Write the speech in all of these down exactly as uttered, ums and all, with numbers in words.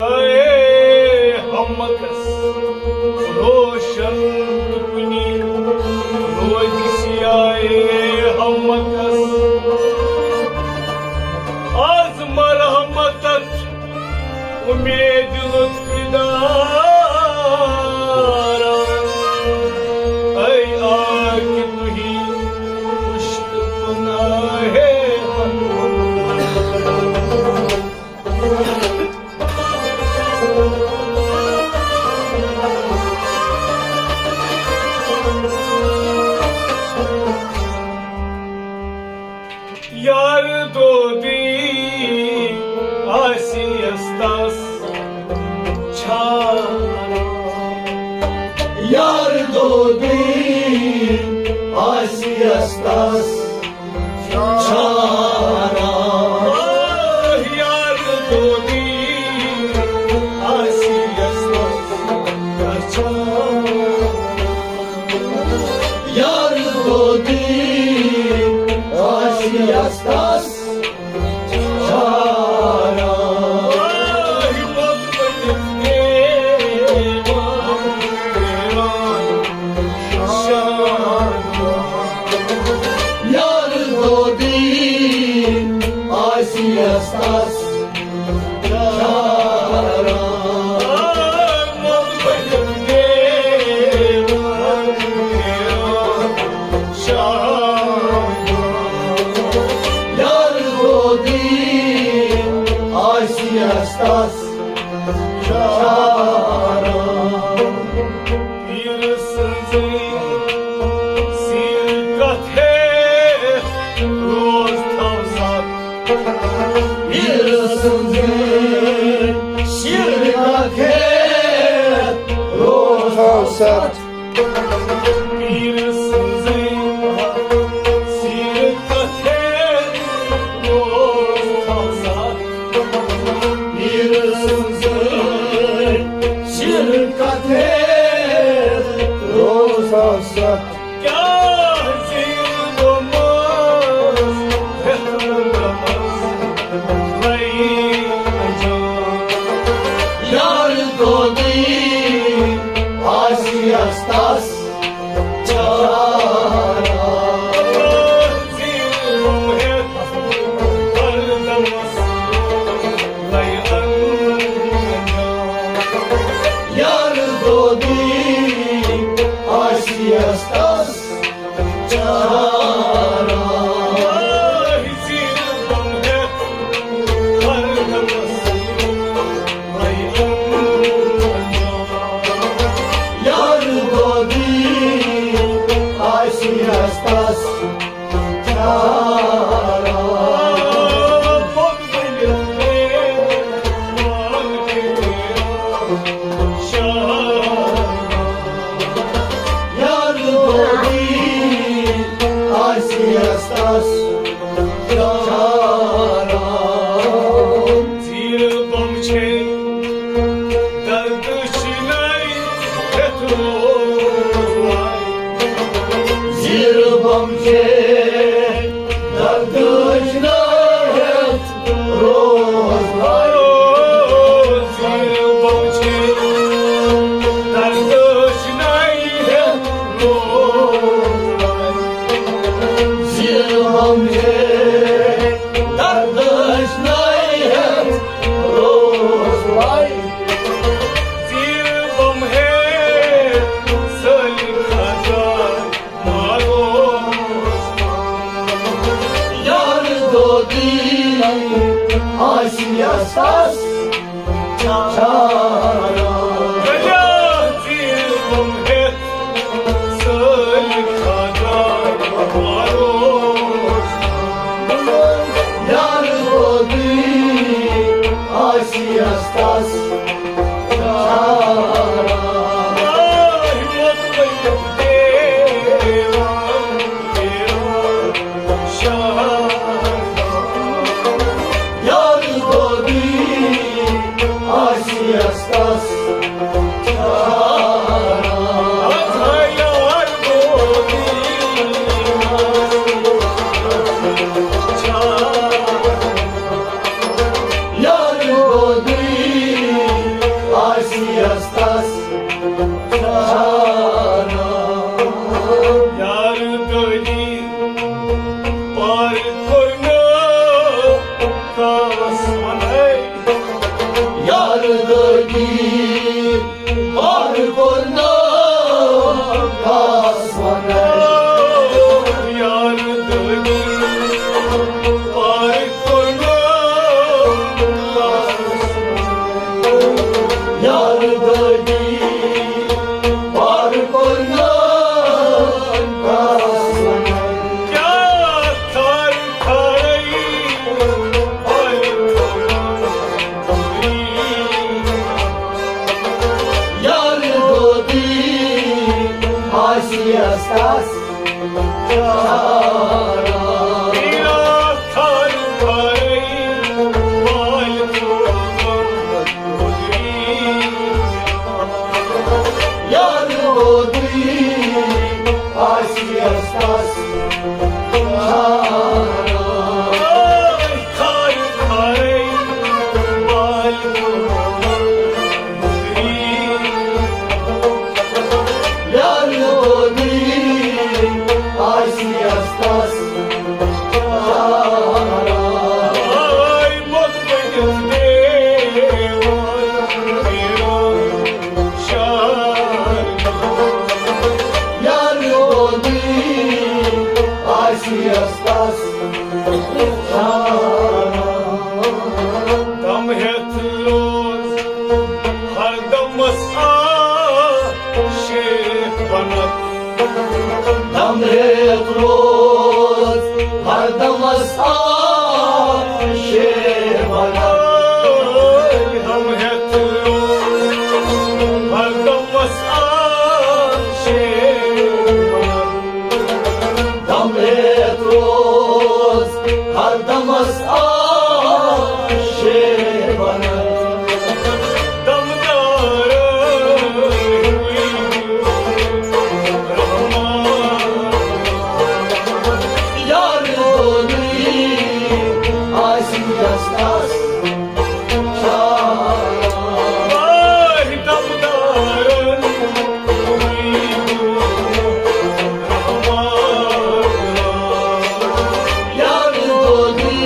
A ہمکس روشن تُکنی روزِ سیاہے ہمکس۔ از مرحمتت امید لطف دارا۔ اے آ کہ تُہی پشت کن آہے ہمکس۔ یار دودی آسی استاس چھارا۔ یار دودی آسی استاس چھارا۔ یار دودی آسی استاس چھارا۔ یار دودی آسی استاس چھارا۔ یار دودی آسی استاس چھارا۔ یار دودی آسی استاس چھارا۔ پیر سٕنٛزٕے سیٖرتھ ہیٚتھ روز تھاو ستھ۔ پیر سٕنٛزٕے سیٖرتھ ہیٚتھ روز تھاو ستھ۔ پیر سٕنٛزٕے سیٖرتھ ہیٚتھ روز تھاو ستھ۔ پیر سٕنٛزٕے سیٖرتھ ہیٚتھ روز تھاو ستھ۔ کیٛاہ زیٖنۍ دۄمس ہیٚتھ دۄمس لَیہِ انجام۔ یار دودی آسی استاس چھارا۔ زیٖنۍ دۄم ہیٚتھ ہر دۄمس لَیہِ انجام۔ یار دودی آسی استاس چھارا۔ یار دودی آسی استاس چھارا۔ یار دودی آسی استاس چھارا۔ زیٖر بم چھے دردٕچ نَے ہیٚتھ روزلاے۔ زیٖر بم چھے دردٕچ نَے ہیٚتھ روزلاے۔ زیٖر بم چھے دردٕچ نَے ہیٚتھ روزلاے۔ زیٖر بم چھے دردٕچ نَے ہیٚتھ روزلاے۔ زیٖر بم ہیٚتھ سٲلِم خزان ماروس۔ یار دودی آسی استاس چھارا۔ یار دودی آسی استاس چھارا۔ یار دودی آسی استاس چھارا۔ یار دودی یار دٲدی، بار کوٚرنم کاس ونان۔ یار دٲدی، بار کوٚرنم کاس ونان۔ یار دٲدی، بار کوٚرنم کاس ونان۔ کیٛاہ کھارٕ کھارے، بار کوٚرنم یار دودی آسیس تس چارا۔ یار دودی آسیس تس چارا۔ یار دودی آسیس تس چارا۔ یار دودی آسیس تس چارا۔ دم ہیتھ روز ہر دمس آ شیخ بنت۔ دم ہیتھ روز ہر دمس آ شیخ بنت۔ دم ہیتھ روز ہر دمس آ شیخ بنت۔ دم ہیتھ روز ہر دمس آ شیخ بنت۔ دمدار یار دودی آسیس تس چارا۔ یار دودی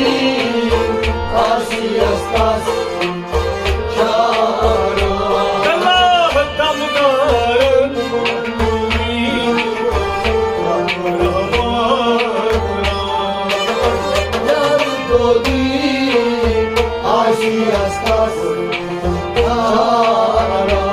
آسیس تس چارا۔ اللہ دمدار یار دودی آسیس تس چارا۔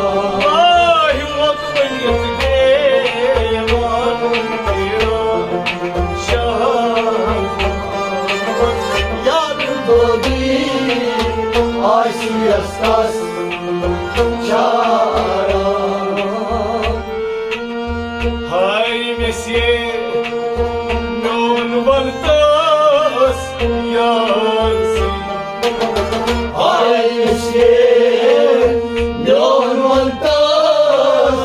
یار دودی آسیس تس چارا۔ ہاے مےٚ سے میون ولتس یار سٕے۔ ہاے مےٚ سے میون ولتس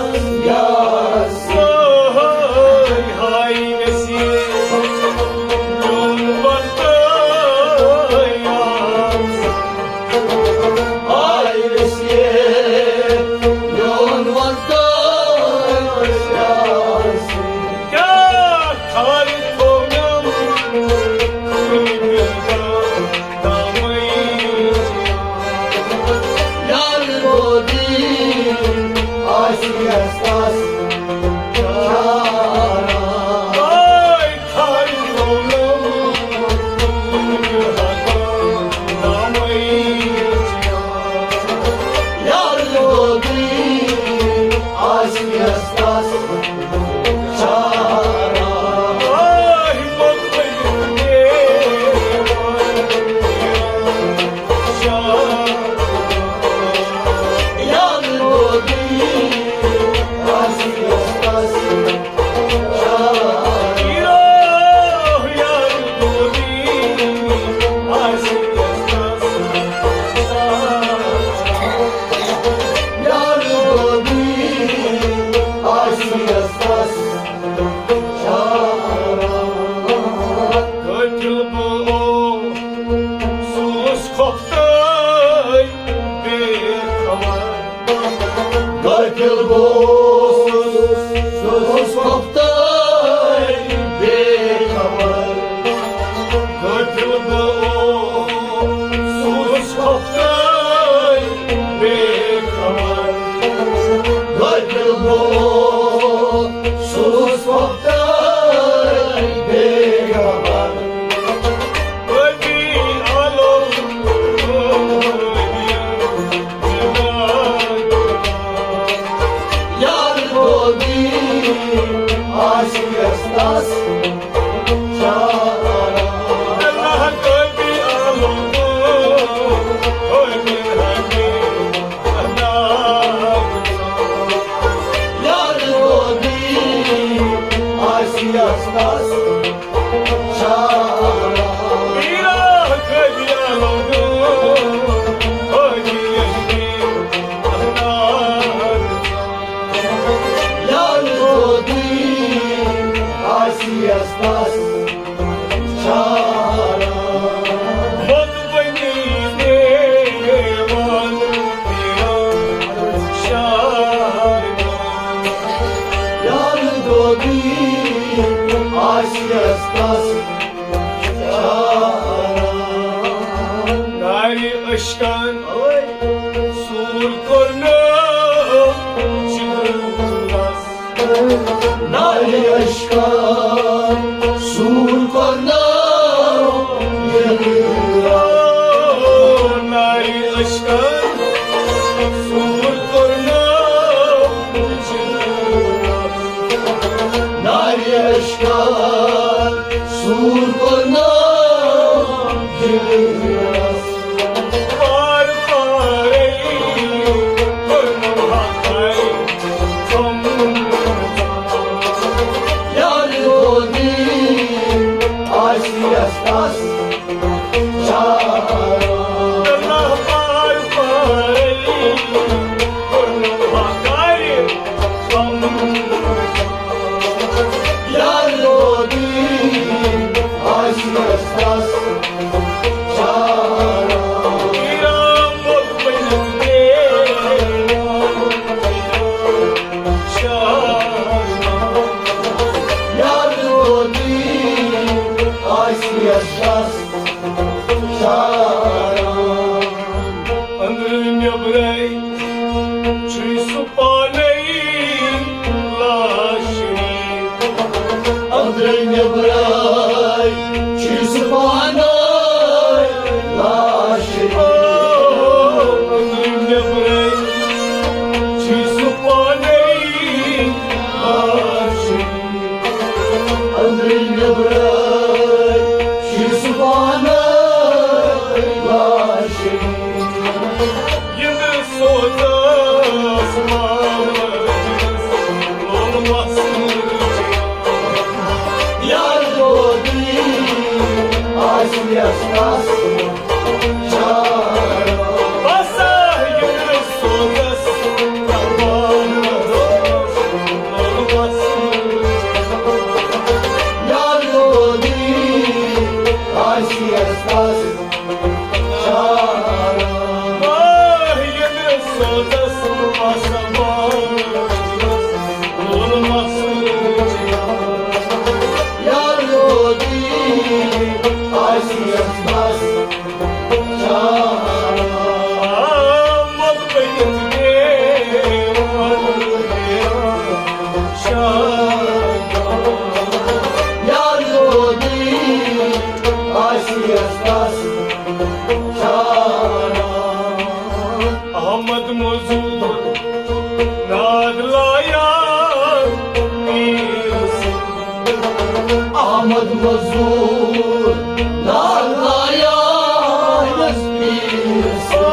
یار سٕے۔ ہاے، ہاے مےٚ سے میون ولتس یار سٕے۔ آیس یے میون وطن یار سے۔ کیٛاہ خیال تھوونم کُنہِ دۄہ تامٕے۔ یار مودی آسیس تس چارا۔ قٲتِل بہٕ اوسُس بے خبر۔ قٲتِل بہٕ اوسُس، اوسُس خۄفتَے بے خبر۔ قٲتِل بہٕ اوسُس خۄفتَے کوٚرنو جگرس۔ نارِ عشقن سوٗر کوٚرنو جگرس۔ نارِ عشقن سوٗر کوٚرنو جگرس۔ نارِ عشقن سوٗر کوٚرنو جگرس۔ پار پارے کوٚرنو حقے ژوٚمُت۔ یار گودی آسہِ یس تس چاران۔ اللہ پار پارے کوٚرنو حقے ژوٚمُت۔ یار گودی آسہِ یس تس چاران۔ یار گودی آسہِ یس تس چاران۔ أنٛدرٕ نیٚبرَے چھُے سُہ پانَے لاشریٖن۔ أنٛدرٕ نیٚبرَے چھُے سُہ پانَے لاشریٖن۔ أنٛدرٕ نیٚبرَے چھُے سُہ پانَے لاشریٖن۔ أنٛدرٕ نیٚبرَے چھُے سُہ پانَے لاشریٖن۔ یِنہٕ سوزس ماجس لولمس سۭتۍ۔ یار گودی آسہِ یس تس چاران۔ بسا یِنہٕ سوزس ماجس لولمس سۭتۍ۔ یار گودی آسہِ یس تس چاران۔ آہ، ییٚلہِ سوزس آسمان لولمس سۭتۍ۔ یار گودی آسہِ یس تس چاران۔ آ، مت بٔنِتھ دیوان شاہ۔ یار گودی آسہِ یس تس چاران۔ احمد مزور ناد لایا پیٖر سٕنٛدۍ۔ احمد مزور ناد لایا یس پیٖر سٕنٛدۍ۔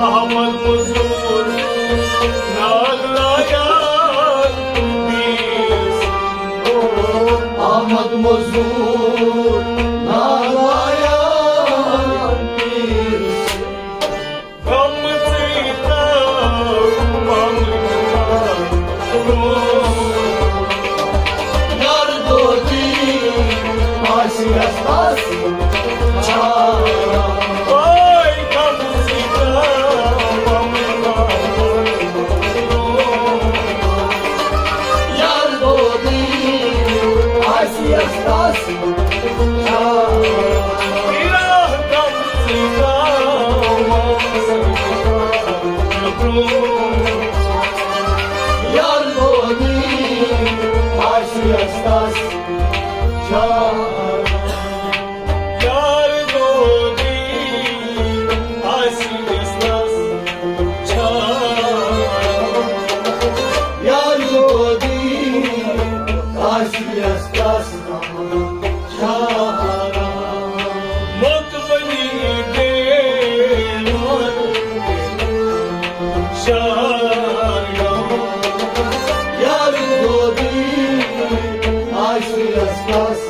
احمد مزور ناد لایا پیٖر سٕنٛدۍ۔ احمد مزور ناد لایا پیٖر سٕنٛدۍ۔ غم ژٕے تھاو غم برٛونٛہہ۔ یار دودی آسہِ یس تس چاران۔ اوے غم ژٕے تھاو غم برٛونٛہہ۔ یار دودی آسہِ یس تس چاران۔ یار گودی آسہِ یس تس چاران۔ یار گودی آسہِ یس تس چاران۔ یار گودی آسہِ یس تس چاران۔ مطمئنی دیوان شاران۔ یار گودی آسہِ یس تس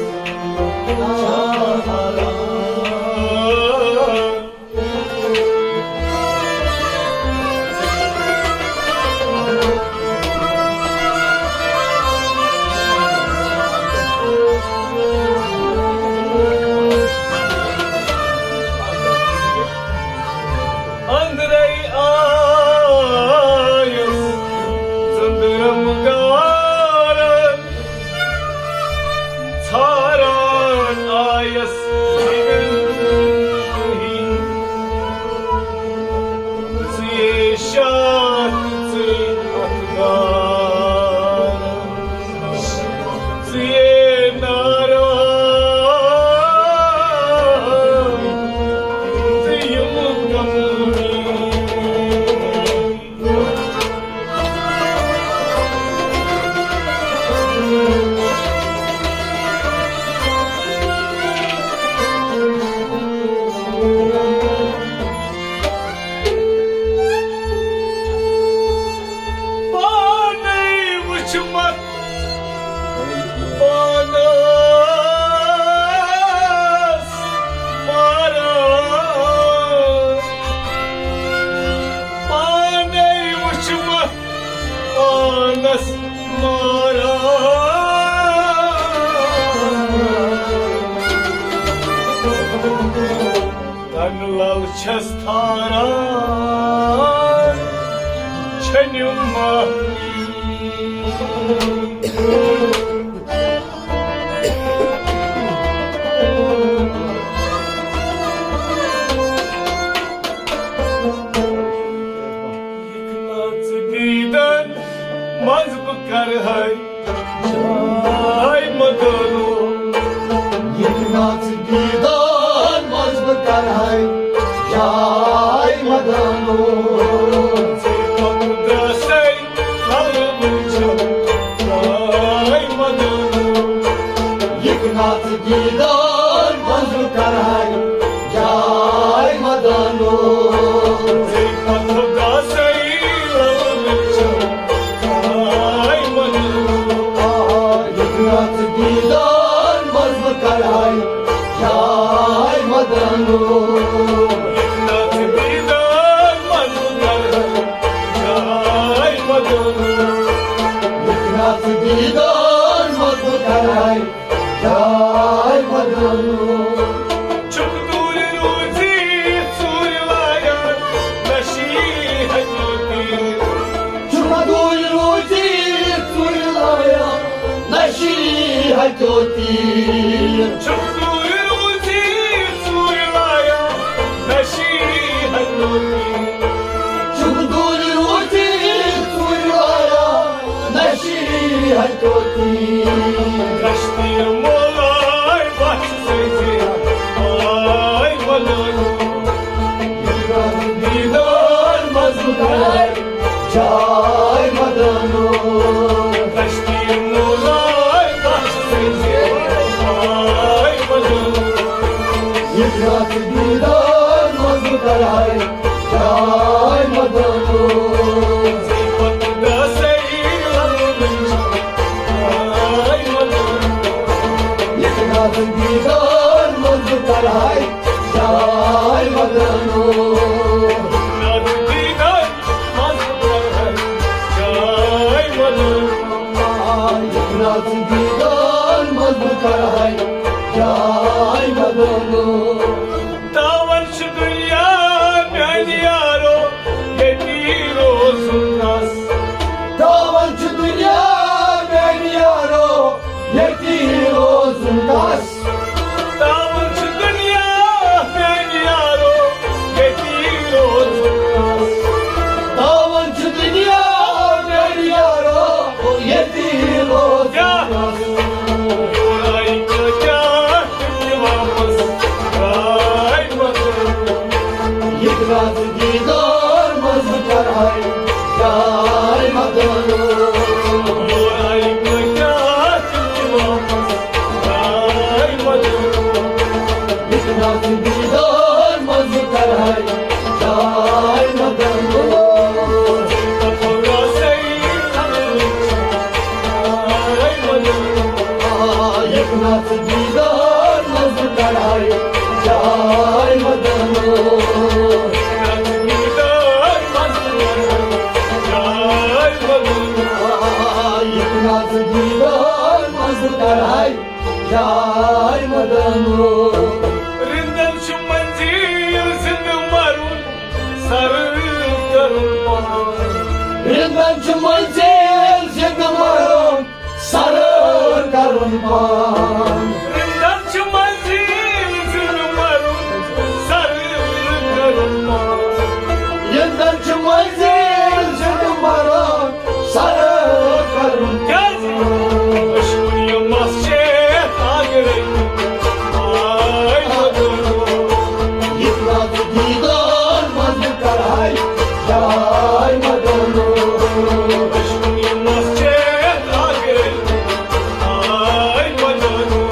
تن لل چھس تھاران، چھنم ماہی۔ یِکھ نژ دیدن منٛز بہٕ کرٕ ہاے جاے مدانو۔ یِکھ نژ دیدن منٛز بہٕ کرٕ ہاے جاے مدانو۔ ژے پتہٕ درٛاسے لل وٕچھو جاے مدانو۔ یِکھ نژ دیدن منٛز بہٕ کرٕ ہاے جاے مدانو۔ ژے پتہٕ درٛاسے لل وٕچھو جاے مدانو۔ آ، یِکھ نژ دیدن منٛز بہٕ کرٕ ہاے جاے مدانو۔ یِکھ نژ دیدن منٛز بہٕ کرٕ ہاے جاے مدانو۔ یِکھ نژ دیدن منٛز بہٕ کرٕ ہاے جاے مدانو۔ چھُکھ دوٗرِ روٗزِتھ ژوٗرِ لایان، نشی ہیٚکو تیٖر۔ چھُکھ دوٗرِ روٗزِتھ ژوٗرِ لایان، نشی ہیٚکو تیٖر۔ چھُکھ دوٗرِ روٗزِتھ ژوٗرِ لایان، نشی ہیٚکو تیٖر۔ چھُکھ دوٗرِ روٗزِتھ ژوٗرِ لایان، نشی ہیٚکو تیٖر۔ کشتی مولائے بخش سٕنٛزِ آے مدانو۔ دیدار مزدار جاے مدانو۔ کشتی مولائے بخش سٕنٛزِ آے مدانو۔ یہِ راتھ دیدار مزدار جاے مدانو۔ تاوان چھُ دُنیا میانہِ یارو، ییٚتی روزُن کس۔ تاوان چھُ دُنیا میانہِ یارو، ییٚتی روزُن کس۔ تاوان چھُ دُنیا میانہِ یارو، ییٚتی روزُن کس۔ تاوان چھُ دُنیا میانہِ یارو، ییٚتی روزُن کس۔ یورے کٲتیٛاہ تِم تہِ واپس درٛاے مگر۔ یہِ راتھ دیدار منٛز کرہاے جاے مدانو۔ یورے کٲتیٛاہ تِم تہِ واپس درٛاے مدانو۔ یہِ راتھ دیدار منٛز کرہاے جاے مدانو۔ آ، یہِ راتھ دیدار منٛز کرہاے جاے مدانو۔ یہِ راتھ دیدار منٛز کرہاے جاے مدانو۔ رندن چھُ منزل زندٕ مرُن، سر کرُن پان۔ رندن چھُ منزل زندٕ مرُن، سر کرُن پان۔ رندن چھُ منزل زندٕ مرُن، سر کرُن پان۔ رندن چھُ منزل زندٕ مرُن، سر کرُن۔ کیٛازِ؟ أسۍ کُنہِ مسجد اگرے آے مدنو۔ یہِ راتھ دیدار منٛز کرہاے جاے مدنو۔ أسۍ کُنہِ مسجد اگرے آے مدنو۔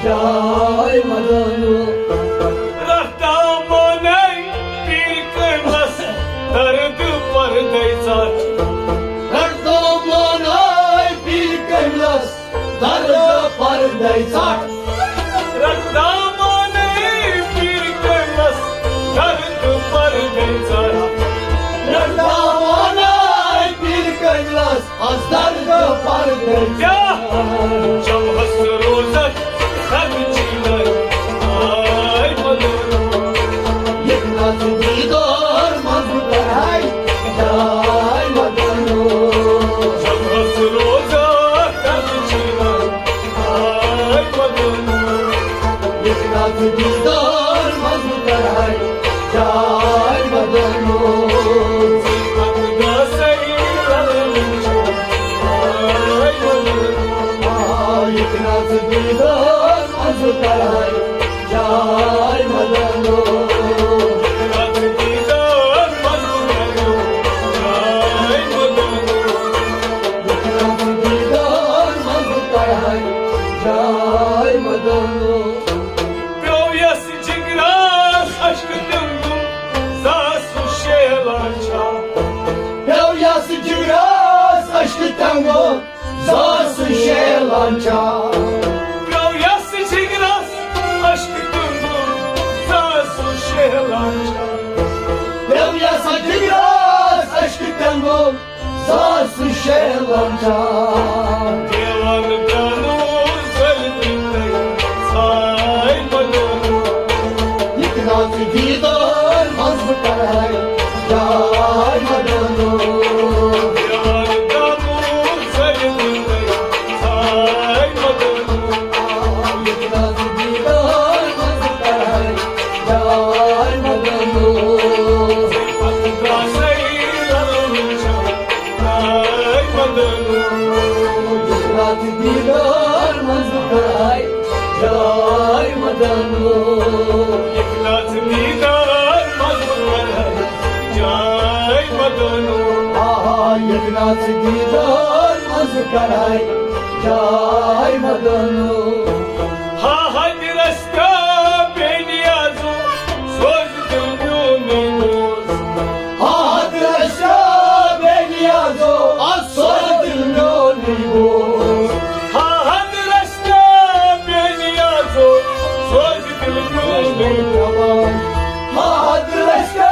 جاے مدنو۔ رہتا مانے پیر کملس درد پردے ژٹ۔ رہتا مانے پیر کملس درد پردے ژٹ۔ رہتا مانے پیر کملس درد پردے ژٹ۔ رہتا مانے پیر کملس از درد پردے ژٹ۔ کیا؟ شب ہست روزت خرچی لر آئے مدنو۔ یک ناز دیدار مزو کرائے جاے مدنو۔ شب ہست روزت خرچی لر آئے مدنو۔ یک ناز دیدار مزو کرائے جاے مدنو۔ پیوٚو یَس جِگرَس اشکہٕ تِم زاس شیلان چھا۔ پیوٚو یَس جِگرَس اشکہٕ تِم زاس شیلان چھا۔ پیوٚو یَس جِگرَس اشکہٕ تِم زاس شیلان چھا۔ پیوٚو یَس جِگرَس اشکہٕ تِم ساس شیلان چھا۔ دیوان دانو زلمی تئی ساے مدنو۔ یک ناز دیدار مزو کرائے جاے مدنو۔ دیوان دانو زلمی تئی ساے مدنو۔ یک ناز دیدار مزو کرائے جاے مدنو۔ رات دیدار مزو کرائے جاے مدنو۔ یک رات دیدار مزو کرائے جاے مدنو۔ آہا، یک رات دیدار مزو کرائے جاے مدنو۔ ہا ہا درستا بے نیازو سوز دل میونُے دوست۔ ہا ہا درستا بے نیازو سوز دل میونُے دوست۔ ہا ہا درستا بے نیازو سوز دل میونُے دوست۔ ہا ہا درستا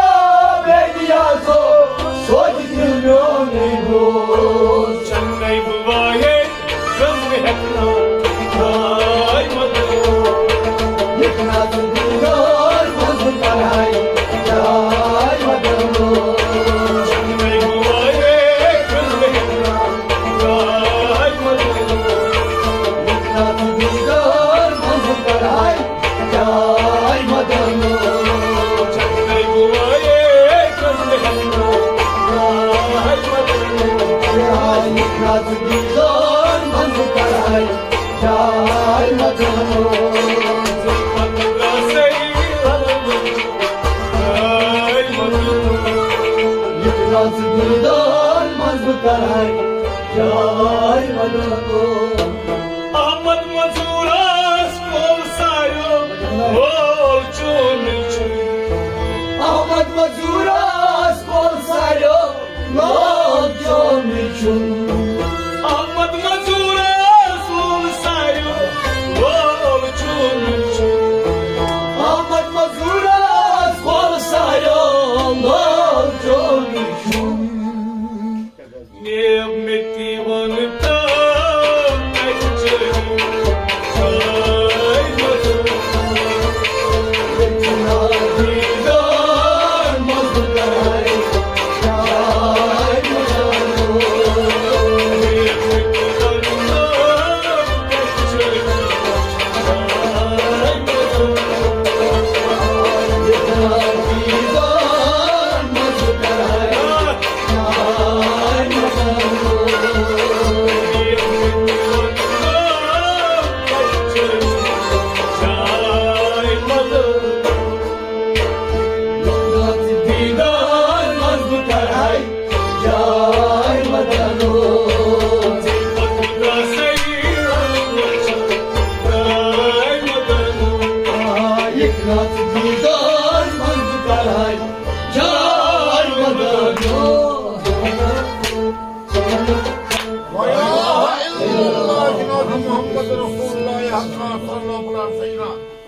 بے نیازو سوز دل میونُے دوست۔ چنئی بوائے احمد مزورس کول سایو، مول چون چھُ۔ احمد مزورس کول سایو، مول چون چھُ۔ احمد مزورس کول سایو، مول چون چھُ۔ احمد مزورس کول سایو، مول چون چھُ۔ نیب متی ون تا کچھ۔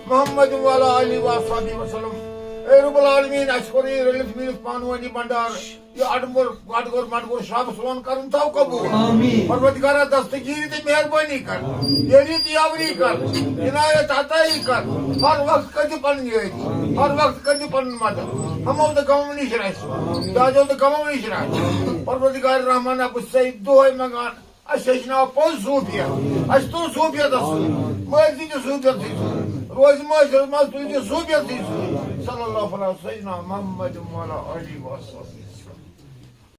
محمد وعلی آلہ و صحبہ وسلم۔ اے رب العالمین، اَسہِ کوٚر یہِ رٔلِتھ میٖلِتھ پانہٕ ؤنۍ یہِ بنڈار، یہِ اَڈٕمُر، اَڈٕگوٚر، مَڈٕگوٚر شب سون کَرُن تھاو قبوٗل۔ آمین۔ پروردگارا، دستگیٖری تہٕ مہربٲنی کر، یٲری تہٕ یاوری کر، عنایت عطایی کر، ہر وقت کٔرۍ زِ پنٕنۍ یٲری، ہر وقت کٔرۍ زِ پنُن مدد، ہمو تہٕ غمو نِش رَچھ، دادیو تہٕ غمو نِش رَچھ۔ پروردگار رحمانا، بہٕ چھُسے دۄہے منٛگان، اَسہِ ہیٚچھناو پوٚز صوٗفیت، اَسہِ تُل صوٗفیتَس سۭتۍ، مٲرۍ زِ تہِ صوٗفیتَسٕے سۭتۍ، روزِ معاشرَس منٛز تُلۍ زِ صوٗفیتَسٕے سۭتۍ۔ صلی اللہ علی سیدنا محمد وعلی آلہ وصحبہ۔